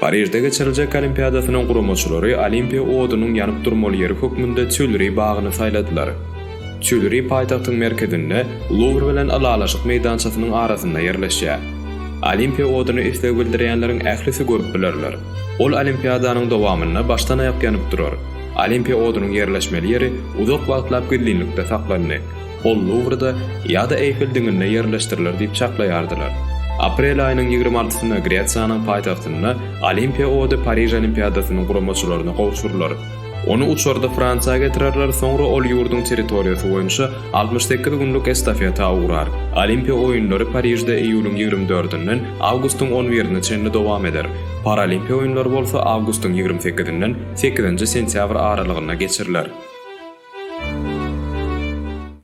Parižde geçiriljek Olimpiadasynyň guramaçylary Olimpiýa odunyň ýanyp durmaly ýeri hökmünde Týulri bagyny saýladylar. Týulri paýtagtyň merkezinde, Luwr bilen Ylalaşyk meýdançasynyň arasynda ýerleşýär. Olimpiýa oduny isleg bildirýänleriň ählisi görüp bilerler. Ol Olimpiadanyň dowamynda başdan-aýak ýanyp durar. Olimpiýa odunyň ýerleşmeli ýeri uzak wagtlap gizlinlikde saklandy. Ol Luwrda ýa-da Eýfel diňinde ýerleşdiriler diýip çaklaýardylar. Aprel aýynyň 20 altysynda Gresiýanyň paýtagtynda Olimpiýa ody Pariž Olimpiadasynyň guramaçylaryna gowşurylar. Ony uçarda Fransiýa getirerler, soňra ol ýurduň territoriýasy boýunça 68 günlük estafeta ugrar. Olimpiýa oýunlary Parižde iýulyň ýigrimi dördünden awgustyň on birine çenli dowam eder. Paralimpiýa oýunlary bolsa awgustyň ýigrimi sekizinden sekizinji sentýabr aralygynda geçiriler.